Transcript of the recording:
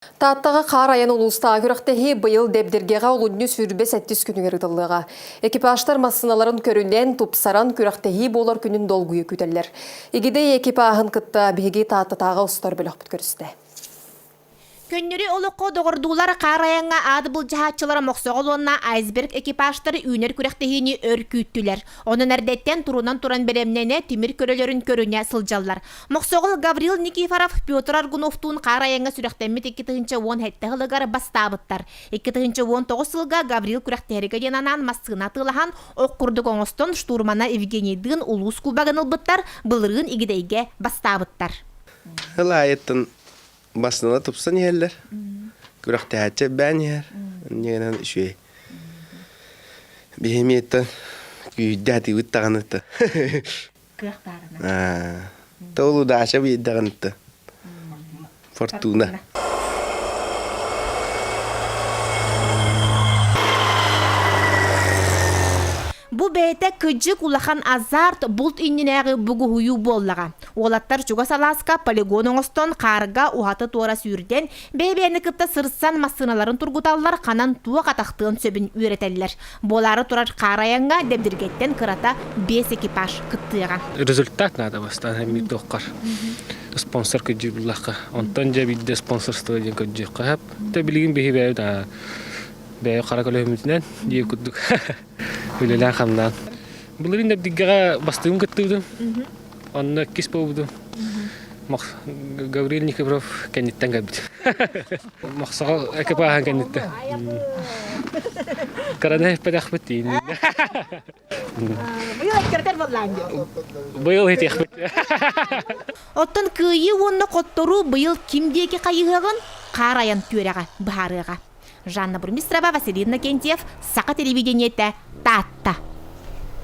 Тааттаҕа хаар айан улуустааҕы күрэхтэһии быйыл Дэбдиргэҕэ олунньу 27 күнүгэр ыытыллыаҕа. Экипажтар массыыналарын көрүнэн, тупсаран күрэхтэһии буолар күнүн долгуйа күүтэллэр. Игидэй экипаһын кытта биһиги Тааттатааҕы устар бөлөхпүт көрүстэ. Көннөрү олоххо доҕордуулар хаар айаҥҥа аат былдьаһааччылара Мохсоҕол уонна Айсберг экипажтар үүнэр күрэхтэһиини өр күүттүлэр. Онон эрдэттэн турунан туран бэлэмнэнэ, тимир көлөлөрүн көрүнэ сылдьаллар. Мохсоҕол Гаврил Никифоров Петр Аргуновтуун хаар айаҥҥа сүрэхтэммит 2017 сылыгар бастаабыттар. 2019 сылга Гаврил күрэхтэһэргэ диэн анаан массыына атыылаһан, ох курдук оҥостон штурмана Евгенийдыын улуус кубогын ылбыттар, былырыын Игидэйгэ бастаабыттар. Сыл аайыттан бассыына тупсан иһэллэр. Күрэхтэһээччи элбээн иһэр. Инньэ үчүгэй. Биһимиэттэн күүһүрдэ сатыыбыт даҕаны Кыах баарына. Тоҕо удача биэрдэҕин Фортуна. Бу бэйэтэ кыдьык улахан азарт булт иннинээҕи бугуһуйуу буоллаҕа. Уолаттар чугас алааска полигон оҥостон, хаарга уһаты-туора сүүрдэн, бэйэ-бэйэни кытта сырсан массыыналарын тургуталлар, ханан туох атахтыан сөбүн үөрэтэллэр. Буолаары турар хаар айаҥҥа Дэбдиргэттэн кырата биэс экипаж кыттыаҕа. Результат надо бастаан эмиэ туоххар спонсор көрдүүр буллахха. Онтон дьэ биирдэ спонсорство диэн көрдүөххэ сөп. Тэ билигин биһи бэйэбит бэйэ хара көлөһүммүтүнэн диир курдук үлэлээн хамнаан. Былырыын Дэбдиргэҕэ бастыгым кыттыбытым. Онно иккис буолбутум. Гаврил Никифоров кэнниттэн кэлбит. Мохсоҕол экипааһын кэнниттэн. Кыраны эппэтэхпит диин. Быйыл эккирэтэр буоллаан дии. Быйыл итиэхпит. Оттон кыайыы уонна хотторуу быйыл ким диэки хайыһыаҕын хаар айан түөрэҕэ быһаарыаҕа. Жанна Бурмистрова, Василий Иннокентьев, Саха телевидениетэ, Таатта.